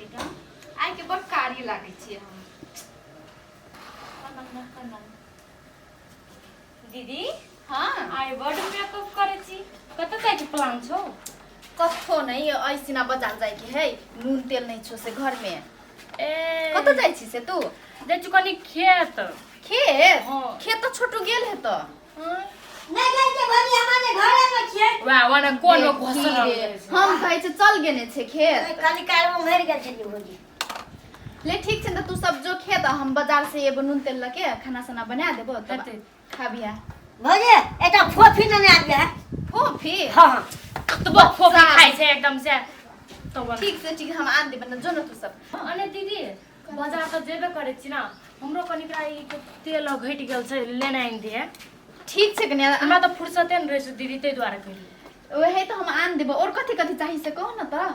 छियै गाम आइके बड़ कारी लागै छियै हम। कनम न कनम। दीदी। हाँ। आइ बड मेकअप करै छी, कतऽ जाइके प्लान छौ? कथो नहीं, ऐसिना बाजार जाइके है, नून तेल नहीं छो से घर में। ए कतऽ जाइ छी से तू? जाइ छी कनि खेत। खेत? हाँ। खेत तऽ छोटू गेल है तऽ। नहि गेल छै भौजी, हमरा घरे मे छियै। वाह वाह, कोन देखी घोसरल रे, रहै छै। हम कहै छै चल गेने छै खेत। कनि काल मे मरि गेल छलियै भौजी। ले ठीक छै ने, तू सब जो खेत, हम बाजार से एबो नून तेल लके, खाना साना बना देबो तब हेतै। खाबिया। भौजी, एकटा फोफी नेने आबियै है। फोफी? हँ हँ। कतबो फोफी खाइ छै एकदम से तो। ठीक से ठीक, हम आन देबो ने, जो ने तू सब। अने दीदी, बाजार तऽ जेबे करै छी ने, हमरो कनिक ई तेल घटि गेल छै, लेने आनि दिहे। ठीक छै कनिया। हमरा तऽ फुर्सते नहि रहै छै दीदी, ताहि दुआरे कहली। वही तऽ हम आन देबो। और कथी कथी चाही से कहू ने तऽ।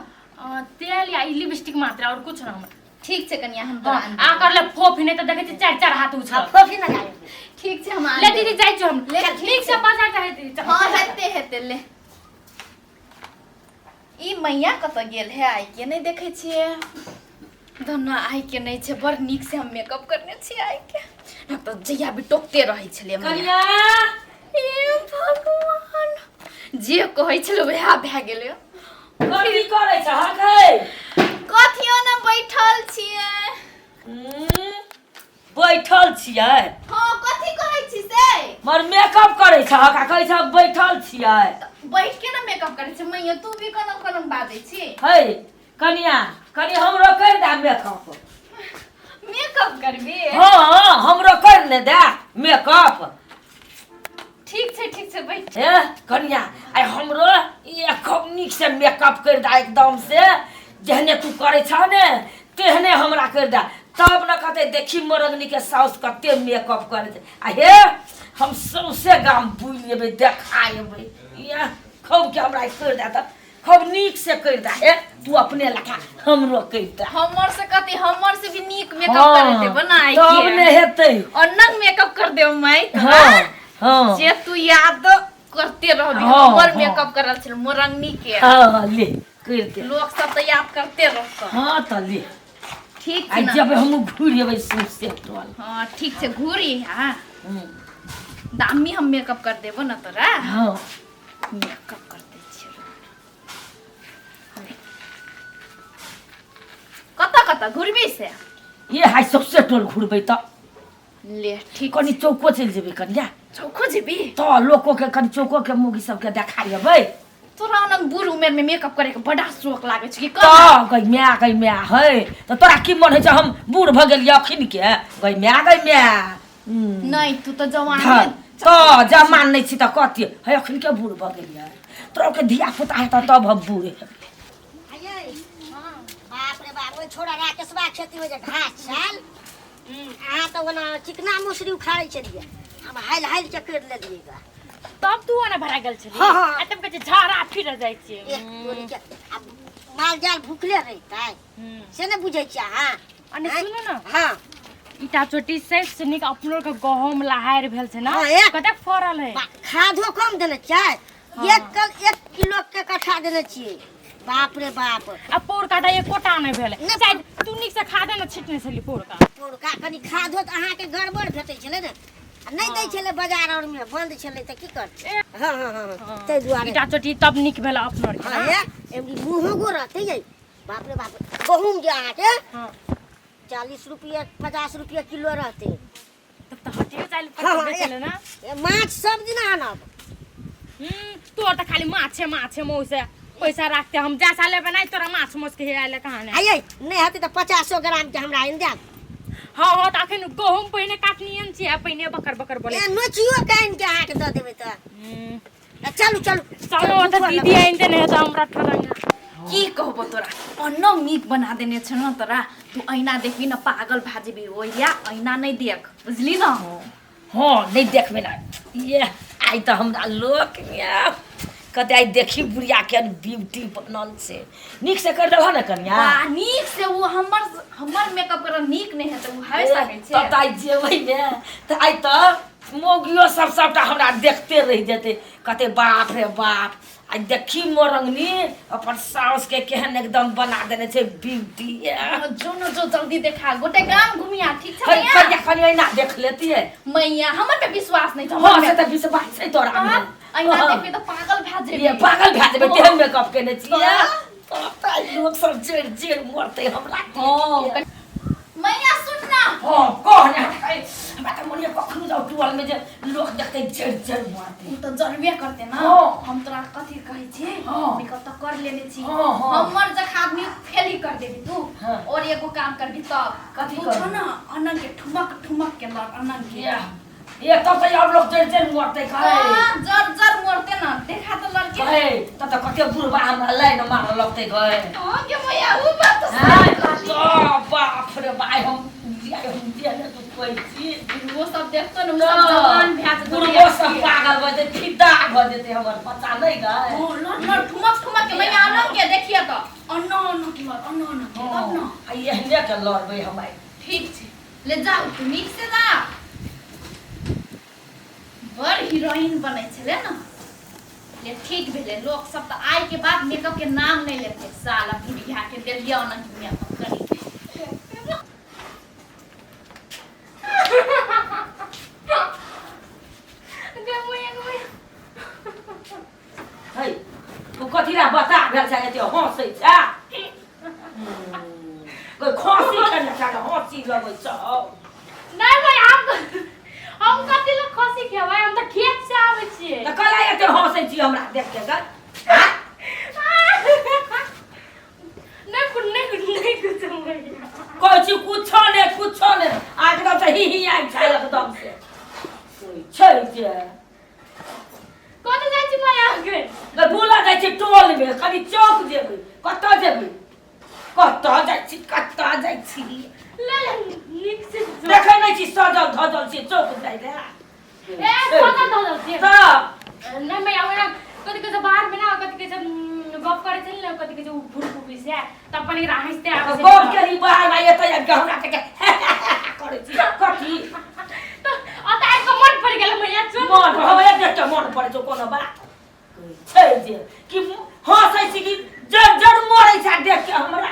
तेल या ई लिपस्टिक मात्र, और कुछ ना हमरा। ठीक छै कनिया, हम तोरा हाँ, आन आ देबो। कर ले फोफी, नहि तऽ देखै छी चारि चारि हाथ उछल। हँ, फोफी ने लागे। ठीक छै, हम आन ले देबो। दीदी, जाइ छी हम। ले, ठीक नीक से छै। बाजार जाइ दीदी, चल। हाँ, हेते हेते। ले ई मैया कतऽ गेल है? आइ के नहि देखै छियै धन्ना, आइ के नहि छै। बड़ नीक से हम मेकअप करने छियै आइ के, नहि तऽ जहिया भी टोकते रहै छलियै मैया। कनिया। हे भगवान, जे कहै छलै वएह भए गेलै। कथी करै छहक है? कथियो ने, बैठल छियै। बैठल छियै? हाँ, कथी कहै छी से? मर मेकअप करै छहक आ कहै छहक बैठल छियै। बैठ के ने मेकअप करै छै मैया, तू भी कोनो कोनो बाजै छी। है कनिया, कनि हमरो करि दे मेकअप। मेकअप करबी? हाँ, हमरो करि ने दे मेकअप। ठीक छै, ठीक छै, बैठ। हे कनिया, आइ हमरो एक खूब नीक से मेकअप करि दे, एकदम से जेहने तू करै छह ने तेहने हमरा करि दे, तब ने कहतै देखी मरगनी के साउस कते मेकअप करै छै। आ हे, हम सौंसे गाम बुलि जेबै, देखा एबै। इएह खूब के हमरा करि दे तऽ खूब नीक से करि दे। हे, तू अपने लखा हमरो करि दे। हमर से कथी, हमर से भी नीक मेकअप कर देबो ना आइ तब के। ने हेतै। और नंग मेकअप कर देबो माई तोरा। हाँ हाँ। जे तू याद करते रहबी। हाँ, हमर हाँ। मेकअप करल छल मोरंगनी के। हाँ, ले करि दे। लोक सब तऽ याद करते रहतो। हाँ तऽ ले। ठीक छै आ ने? जब हम घुरि एबै सौंसे टोल। हाँ ठीक छै, घूरी। हाँ, दामी हम मेकअप कर देबो ना तोरा। हाँ। मेकअप कर दै छियै। कतऽ कतऽ घुरबी से? ये हाय, सौंसे टोल घुरबै तऽ। ले ठीक। कनि चौको चलि जेबै कनिया। चौको जेबी? तऽ लोको के कनि चौको के मौगी सबके देखा एबै। तोरा ओना बूढ़ उमेर में मेकअप करे के बड़ा शौक लागे छै कि तऽ गै माय, गै माय, है तऽ तोरा की मन होइ छै? हम बूढ़ भऽ गेलियै अखन के? गै माय, गै माय। नहीं, तू तऽ जवान। हँ, तऽ जमान नहि छी तऽ कथी है? अखन के बूढ़ भऽ गेलियै, तोरा के धिया पुता हेतौ तब हम बूढ़ हेबै। आइये, बाप रे बाप, ओहि छोड़ा राकेशबा खेती में जे घास छल, अहाँ तऽ ओना चिकना मसुरी उखाड़ै छलियै, हम हालि हालि के करि लेलियै गा। तब तू ओना भरा गेल छली। हाँ, हाँ। आ तब कहै छै झाड़ा फिर जाइ छियै। एक तोरी के आब माल जाल भूखले रहितै से नहि बुझै छियै अहाँ। अने आँय? सुनू ने। हाँ। ईटा चोटी से नीक अपनो के गहूम लहारि भेल छै ने। हाँ, एक- कतेक फड़ल है। खादो कम देने छियै, एक कल 1 किलो के कट्ठा देने छियै, बाप रे बाप। आ पौरका तऽ एकोटा नहि भेलै। नहि। शायद तू नीक से खादे ने छिटने छली पौरका। पौरका कनि खादो तऽ अहाँके गड़बड़ भेटै छलै ने, आ नहि दै छलै, बाजार आरमे बन्द छलै तऽ की करतै? हँ हँ हँ हँ, ताहि दुआरे। ईटा चोटी तब नीक भेल अपनो आरके। हँ। ने? हे, एमरी मुँहोगो रहतै यै, बाप रे बाप, गहूँम जे अहाँके 40 रुपये 50 रुपये किलो रहतै। तब तऽ हटियो जाइल हाँ, हाँ, बेचले ना। ए, माछ सब दिन आनब। तोर तऽ खाली माछे माछे मौसे पैसा राखते, हम जा साले बनाई तोरा माछ मौस के हे आइले कहाँ ने। आइए, नहि हेतै तऽ 50 ग्राम के हमरा आनि देब। हाँ हाँ, तऽ अखन गहूम पहिने काटनियन छी आ पहिने बकर बकर बोले। ए, नोचियो के आनि के अहाँके दऽ देबै तऽ। ए, चलू चलू। चलो तऽ दीदी आनि देने है तऽ हमरा ठरंगा। की कहबो तोरा, अन्नो नीक बना देने छ न तोरा। तू ऐना देखबी न पागल भए जेबी। ओहिया ऐना नहि देख, बुझली न? हँ, नहि देखबै ने। ये आइ तऽ हमरा लोक ये कते आइ देखी बुढ़िया के ब्यूटी बनल छै। नीक से कर देबह ने कनिया? बा, नीक से ओ हमर हमर मेकअप करल नीक नहि हेतै ओ भए सकै छै? तब तऽ आइ जेबै ने तऽ आइ तऽ मौगियो सब सबटा हमरा देखते रहि जेतै, कते बाप रे बाप। आ देखी मोरंगनी अपन साउस के केहन एकदम बना देने छै ब्यूटी। जो न जो, जल्दी देखा, गोटे गाम घुमिया, ठीक छै है मैया? करिया कनि ऐना देख लेती है। मैया, हमर पे विश्वास नहीं छै। हाँ, हमर से पे। तऽ विश्वास छै तोरा मे। अहिना हाँ। देखबी तऽ पागल भए जेबी। ये पागल भए जेबै, तेहन मेकअप केने छियै। हाँ। तब तऽ लोक सब जरि जरि मरतै हमरा। हाँ, मैया सुन ना। हाँ, कह ने। हमरा तऽ मन कखनो जाउ टोल में जे लोक देखतै जरि जरि मरतै। उ तऽ जरबे करते ना। हाँ। हम तोरा कथी कहै छी? हाँ। मेकअप तऽ कर लेने छी। हाँ, हाँ। हमर जखा आदमी फेल ही कर देबी तू। हाँ। और एगो काम करबी तब। कथी तू करबी? छौ ना अनंग के ठुमक ठुमक के लड़ अनंग के। ये तब तऽ आब लोक जरि जरि मरतै कहे। हाँ, जर जर मरते ना, देखा तऽ लड़के। कहे तब तऽ कते बुढ़बा हमरा लाइन मारऽ लगतै कहे। हाँ के मैया, उ बात तऽ हाँ, सही कहली। तऽ बाप रे बाय, हम हम जे ने तू कहै छी। वो सब देखतो ने, उ सब जवान भए जेतौ। बुढ़बो सब पागल भऽ जेतै, फिदा भऽ जेतै हमर बच्चा नहि गए। ओ लड़ लड़ ठुमक ठुमक के मैया अनंग के देखिए तऽ अन्ना अन्ना के लड़, अन्ना अन्ना के तब ना। आ एहने के लड़बै हम आइ। ठीक छै, ले जाउ तू, नीक से जा। बड़ हीरोइन बनै छलै ने, ले ठीक भेलै। लोक सब तऽ आइ के बाद मेकअप के नाम नहि लेतै। साला बुढ़िया के देलियै ओना मेकअप करी। है तू कथी ला बता भेल छै एते हँसै छै? कोइ खाँसी खेने छै तऽ हँसी लगै छौ। नहि भाई, हम कथी लए खसी खेबै? हम तऽ खेत से आबै छियै। तऽ कला एते हँसै छी हमरा देख के गऽ? नहि नहि नहि कुछ भैया। कहै छी कुछो नहि, कुछो नहि, आ एकदम से ही ही आबि छै एकदम से कोइ छै जे। कतऽ जाइ छी माया अहाँके? तऽ बुला जाइ छी टोलमे, कनि चौक जेबै। कतऽ जेबै? कतऽ जाइ छी, कतऽ जाइ छी? ले ले, नीक से जो। देखै नहि छी सजल धजल छी चौक जाइ लए? ए, सजल धजल छियै? तऽ नहि मैया, ओना कथी कहै छै, बाहरमे ना कथी कहै छै, गप करै छलै ने, कथी कहै छै, ओ भुरकुबी से तब अपन एकरा हँसिते आबै छै। गप केली बाहर में एतऽ आबि कऽ हमरा के करै छी कथी? तऽ ओतऽ आबि कऽ मन पड़ि गेल मैया, चुप। मन हमरा देख के मन पड़ै छौ? कोनो बात छै जे कि हँसै छी कि जड़ जड़ मरै छै देख के हमरा?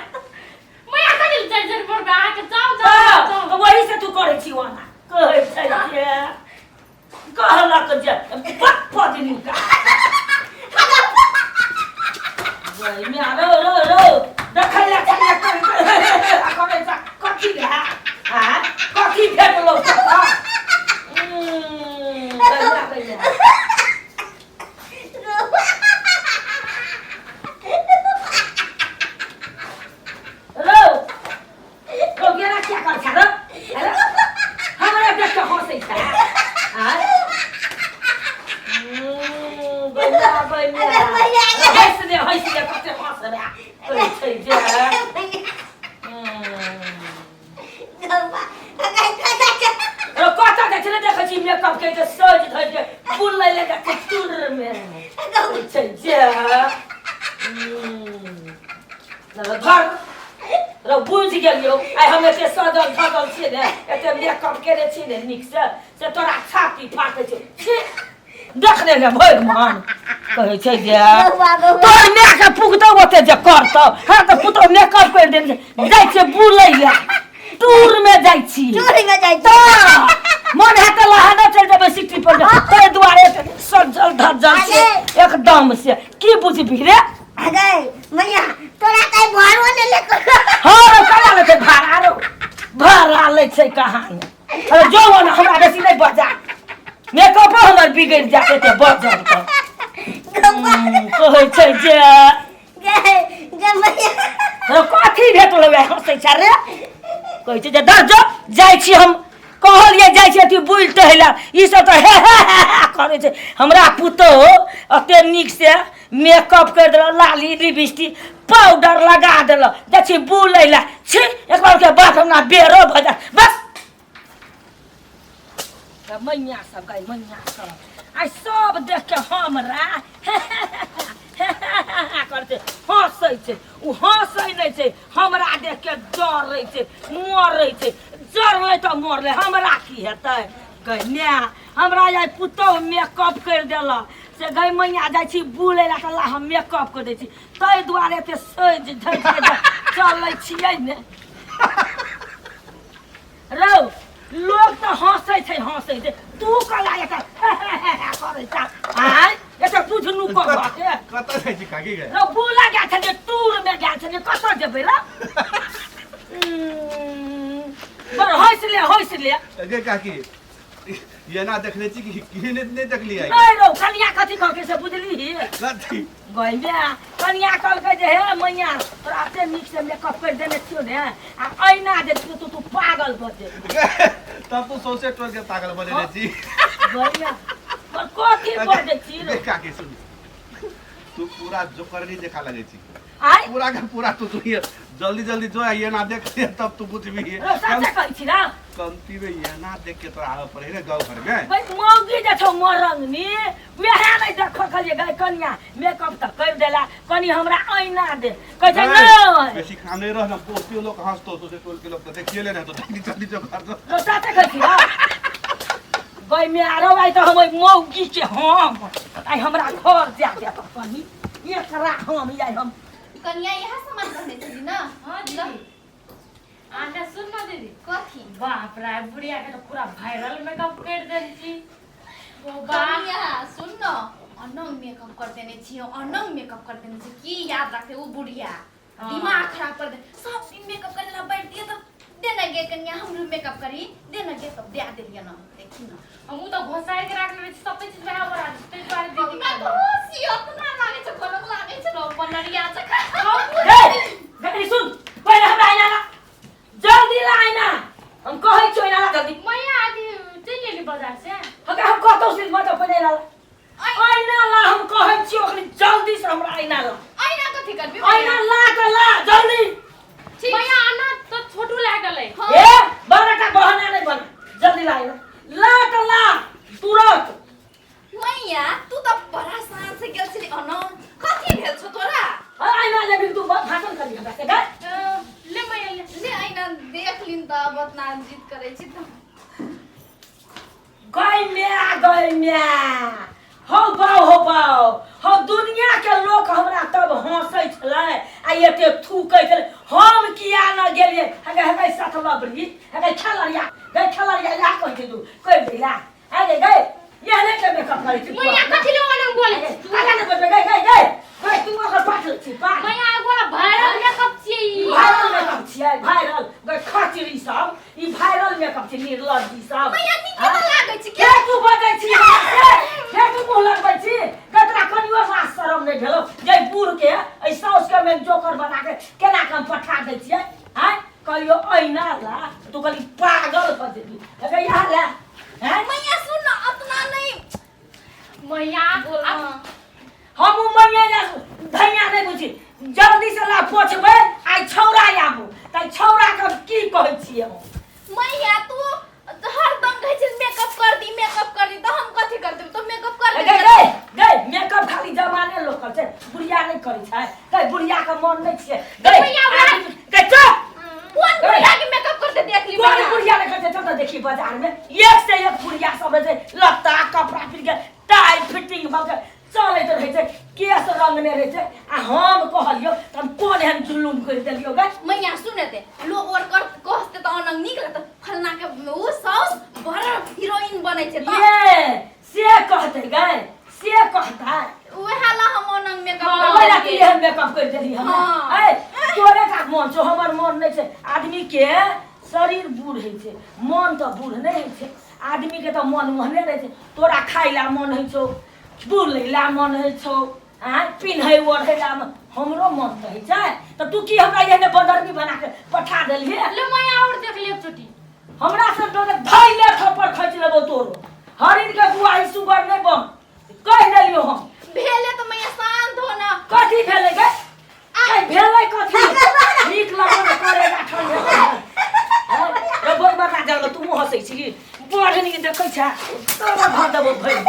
मैया, कथी लए जड़ जड़ मरबै अहाँके? जाउ जाउ जाउ। तऽ वही से तू करै छी ओना कहै छै जे कहलक जे बक पदनी का गई रो रो रो देखै ला छलियै करै छै कथी रे? हाँ, कथी भेटलौ तोरा? गैया गैया। रो रो गेला क्या कर छ रो? अरे, हमरा देख के हँसै छ? आँय? गैया गैया। अरे मैया। हँसि ले, हँसि ले, कते हँसबे कहै छै जे रो कतऽ जाइ छै ने देखै छी मेकअप के जे सज धज के बुलै ले जाइ छै टूर मे, कहै छै जे धर रौ। बुझि गेलियौ, आइ हम एते सजल धजल छियै ने, एते मेकअप केने छी ने नीक से, से तोरा छाती फाटै छौ। छी, देखने ने भरि मन कहै छै जे तोर माय के पुगतौ ओते जे करतौ। हँ, तऽ पुतहु मेकअप करि देने छै, जाइ छियै बुलै लए, टूर मे जाइ छी। टूरमे जाइ छी। तऽ मन हेतै लहानो चलि जेबै सिटी पर, ताहि दुआरे एते सजल धजल छै एकदम से। की बुझबही रे? अरे मैया, तोरा कहीं भाड़ो ले ले। हँ रो, केना लै छै भाड़ा रो? भाड़ा लै छै कहानी। अरे जो ने, हमरा बेसी नहि बजा, मेकअपो हमर बिगड़ि जायत एते बजब तऽ। कहै छै जे रो, कथी भेटलौ रे हँसै छै रे? कहै छै जे दर जो, जाइ छी हम, कहलियै जाइ छी अथी बुलि टहलै, ई सब तऽ हे हे हे हे करै छै। हमरा पुतोहु एते नीक से मेकअप करि देलक, लाली लिपस्टिक पाउडर लगा देलक, जाइ छी बुलै लए। छी, एक बार के बात हमरा बेरो भऽ जाय बस। मैया सब गाय, मैया सब आइ सब देख के हमरा करते हँसै छै। ओ हँसै नहि छै, हमरा देख के डरै छै, मरै छै। जरलै तऽ मरलै, हमरा की हेतै? गै माय हमरा आइ पुतहु मेकअप करि देलक से गै मैया जाइ छी बुलै लए तऽ ला हम मेकअप करि दै छी ताहि दुआरे एते सजि धजि के जे चलै छियै ने रौ लोक तऽ हँसै छै हँसै छै तू कला एतऽ करै छ आँय एतऽ बुझनु कऽ के कतऽ जाइ छी काकी गे रौ बुला गेल छलियै टूरमे गेल छलियै कतऽ जेबै रौ बड़ हँसि ले हँसि ले गे काकी एना देखने छी कि की नहि नहि देखलियै नहि रौ कनिया कथी कहलकै से बुझलिही कथी गइमे कनिया कहलकै जे हे मैया तोरा एते नीक से मेकअप करि देने छियौ ने आ ऐना जे छियौ तो तू पागल भऽ जेबही तब तू सौंसे टोल के पागल बनेने छी गइमे पर कथी बजै छी रौ गे काकी सुन तू पूरा जोकरनी जकाँ लगै छी आइ पूरा का पूरा तू तू ये जल्दी जल्दी जो है ये ना देख ले तब तू बुझबी रौ सच्चे कहै छी ना कमती में ये ना देख के तोरा आबऽ पड़े रे गाँव घर में भाई मौगी जे छौ मरंगनी वएह नहि देखऽ कहलियै गै कनिया मेकअप तऽ करि देला कनि हमरा ऐना दे कहै छै नहि बेसी खाने नहीं रह ना बहुते लोग हंसतो सोचे टोल के लोग तो देखिए ले ना तो जल्दी जल्दी जो घर दो रौ सच्चे कहै छी ना गै मे आरो आइ तऽ हम ओहि मौगी के हम आइ हमरा घर जा दे तऽ कनि एकरा हम आइ हम कनिया इएह सामान कहने छली ना हाँ दीदी आने सुन ना दीदी कथी बाप रे बुढ़िया के तो पूरा वायरल मेकअप कर देल छी ओ बाप कनिया सुन न अनंग मेकअप कर देने छियै अनंग मेकअप कर देने छियै की याद रखते ओ बुढ़िया हाँ। दिमाग खराब कर दे सब दिन मेकअप करे ला बैठ दिए तो दे न गे कनिया हमरो मेकअप करी दे न गे तब दे देलिए न देखी न हमहू तो घोसार के राख लेने छी सब चीज वएह बड़ा ताहि दुआरे दीदी हमरा तो हँसी अपना लागे छै गलत लागे छै न बनरिया जकाँ गै गकरी सुन पहिले हमरा ऐना ला जल्दी ला ऐना हम कहै छियौ ऐना ला जल्दी मैया आज चलि गेली बाजार से हके हम कहतौ से मत पहिले ऐना ला ऐना ला हम कहै छियौ अखनी जल्दी से हमरा ऐना ला ऐना कथी करबी ऐना ला के ला जल्दी ठीक मैया आना तो छोटू लए गेलै हाँ। ए बड़का बहाना नहीं बना जल्दी ला ऐना ला के ला तुरंत मैया तू तऽ बड़ा शान से गेल छली अना कथी भेल छौ तोरा हाँ, ऐना लेबी तू भाषण कर हमरा से गै ले मैया ले ले ऐना देख लिन तऽ अब ओतना जिद करै छी तऽ गै म्या गै म्या हौ बाउ हौ बाउ हौ दुनिया के लोक हमरा तब हंसै छलै आ एते थूकै छलै हम किया न गेलियै हगे हगे सत लबरी हगे खेलरिया गै खेलरिया या कहै छै तू कहि दै ला हगे गै एहने के मेकअप करै छी मैया कथी ले ओना बोलै छी तू? आगा ने बजबै गै गै गै गै तू ओकर पाठ लै छी पाठ मैया एगो वायरल मेकअप छियै ई वायरल मेकअप छियै वायरल गै खचरी सब ई वायरल मेकअप छै निर्लज्जी सब मैया नीके तऽ लागै छै के तू बजै छी हमरा से के तू मुँह लगबै छी कतरा कनियो लाज शरम नहि भेलौ जे बूढ़ के एहि साउस के में जोकर बना के केना के हम पठा दै छियै आँय कहियो ऐना ला तू कहली पागल भऽ जेबी अगर यहाँ ला आँय मैया सुन न अपना नहीं मैया बोल अब हम मैया या धैया नहि बुझी जल्दी से ला पोछबै आइ छौड़ा आबू तऽ छौड़ा के हम की कहै छियै हम मैया तू हरदम कहै छै मेकअप कर दी मेकअप कर दी तऽ हम कथी कर देब तो मेकअप कर गै दे गै गै मेकअप खाली जमाने लोक करै छै बुढ़िया नहि करै छै गै बुढ़िया के मन नहि छियै गै मैया, आदमी- गै चुप कोन बुढ़िया के मेकअप कर दे देख ली कोन मैया। बुढ़िया नहि करै छै चल तऽ देखी बाजार में एक से एक बुढ़िया सब रहै छै लत्ता कपड़ा पहिर के टाई फिटिंग भऽ के चलैत रहै छै केस रंगने रहै छै आ हम कहलियौ तऽ हम कोन एहन जुलुम करि देलियौ गै मैया सुने ते लोग और कर कहते तऽ अनंग नीक लगत फलना के उ साउस बड़ हीरोइन बनै छै तऽ ये से कहतै गै से कहतै उएह ला हम अनंग मेकअप ओहि ला कि एहन मेकअप करि देली हमरा हाँ। ऐ तोरे का मन छौ हमर मन नहि छै आदमी के शरीर बूढ़ होइ छै मन तऽ बूढ़ नहि होइ छै आदमी के तऽ मन ओहने रहै छै तोरा खाय ला मन होइ छौ बुलै ला मन होइ छौ आँय पिन्है ओढ़ै ला मन हमरो मन तऽ होइ छै तऽ तू की हमरा एहने बदरमी बना के पठा देलही ले मैया और देख ले एक चोटी हमरा से तोरे धैले थप्पड़ खींच लेबो तोरो हरिन के गुआही सुगर नहि बन कहि देलियौ हम भेले तऽ मैया शांत हो ना कथी भेलै गे आइ भेलै कथी नीक लगल करेगा ठंडे रे बोल बता जाओ तू मुँह हँसै छी बड़ नीक देखै छ तोरा भर देबो भरि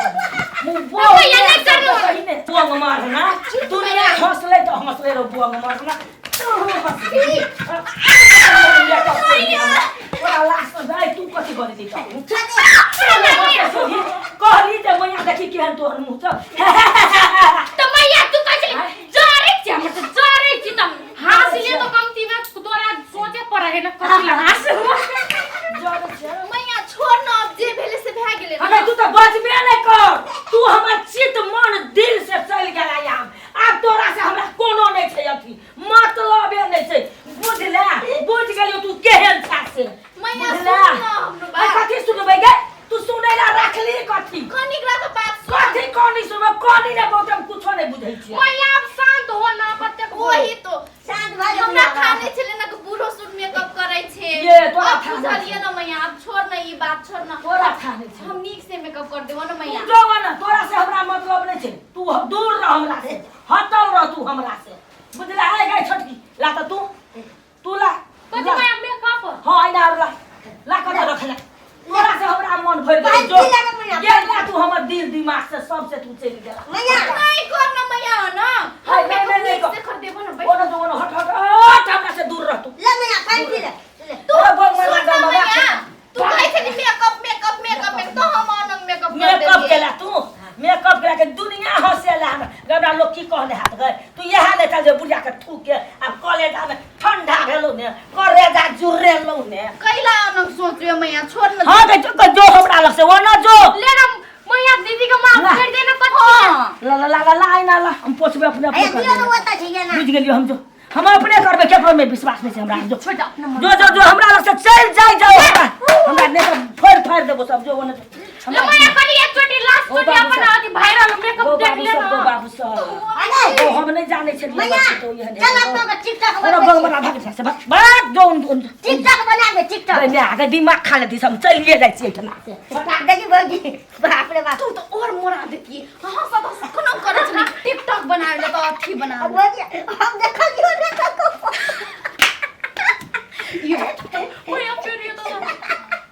मुँह बोल भैया, नहि करू। कही ने बुआंग मारना दुनिया हँसलै तऽ हँसलै रे बुआंग मारना तोरो हँसली तोरा लास्ट में तू कथी करै छी तऽ देखी केहन तोहर मुँह छौ। त मैया तू कहै छली जरै छी, हमर त जरै छी त हँसले तो कमती में तोरा सोचे पर है ना कथी ला हँस। जरै छै। मैया छोड़ न, अब जे भेलै से भए गेलै अरे तू तऽ बजबे नहि कर, तू हमर चित्त मन दिल से चलि गेला। आब आब तोरा से हमरा कोनो नहि छै, अथी मतलबे नहि छै। बुझले? बुझ गेलियो तू केहन छा से। मैया बुझले? सुन न हमरो अरे बात। कथी सुनबै गे? तू सुनै ला रखली कथी? कनिक रा तऽ बात सुन। कथी कनी सुनबै? कनी ने बहुत, हम कुछो नहि बुझै छियै। मैया अब शांत हो ना, कतेक वही तो शांत भऽ जाउ। हमरा था नहि छलै ने कि बूढ़ो सूट मेकअप करै छै। ये, तोरा अब था नहि बुझलियै न मैया, आब छोड़ न ई बात, छोड़ न। तोरा था नहि छै। हम नीक से मेकअप कर देबो न तू मैया। जो न, तोरा से हमरा मतलब नहि छै। तू दूर रह हमरा से, हटल रह तू हमरा से, बुझले? आइ गई छोटकी, ला तऽ तू तू ला। कथी ला। मैया मेकअप? हाँ, आइना आर ला, ला कतऽ रखले। तोरा से हमरा मन भरि गेल। पाइ जो की लागत मैया? ये ला, तू हमर दिल दिमाग से सबसे तू चलि गेला। मैया नहीं कर न मैया न, हम नहीं, नहीं, मेकअप नहीं, नीक कर। से कर देबो न। ओने बैठ। जो ओने, हट हट हट, हमरा से दूर रह तू। ले मैया, पानि पी ले, ले। तू तोरा बग सुन मना न मना। मैया, तू कहै छली मेकअप मेकअप मेकअप मेकअप, तो हम अनंग मेकअप कर मेकअप देलियै। केला तू, मेकअप केला के दुनिया हंसेला हमरा। गबरा लोग की कहने हाथ गए तू इएह नहि चल जे बुढ़िया के थूक के आब कलेजा में ठंडा भेलौ ने, करेजा जुरेलौ ने। कैला अनंग सोचबे मैया, छोड़ न। हाँ गई, जो जो हमरा लग से वो न जो। ले ना मैया, दीदी के माफ ला। कर देना कथी। हाँ। ला ला ला ला ला आइना ला, हम पोछबे अपने अपने अरे कर दियौ ने। देबै। ओतऽ छै ना। बुझि गेलियौ हम, जो हम अपने करबै, केकरो में विश्वास नहि छै हमरा। जो छोड़ अपना मन। जो जो जो हमरा लग से चलि जाइ जाउ, हमरा हमरा नहि तऽ फोड़ि फाड़ि देबो सब। जो ओने ले मैया, खाली एक चोटी, लास्ट ओ चोटी बाबू अपन साहब। अथी वायरल मेकअप गो देख बाबू ले सब, गो ना। बाबू सब। अरे ओ हम नहि जानै छलियै। मैया बात तो एहन चल, अपना के टिकटॉक ओना बनबै बग छी। बना भाग जा से भाग भाग जो उन उन टिकटॉक बना दे, टिकटॉक। गै माय गै, दिमाग खा लेती, हम चलिए जाइ छियै एहिठिना से। देखी भौजी, बाप रे बाप। तू तो और मोरा देती। हाँ, सब कोनो करै छली टिकटॉक बनावे ले तऽ अथी बनावे। भौजी, हम देखलियौ ने ककरो। यो मैया फिर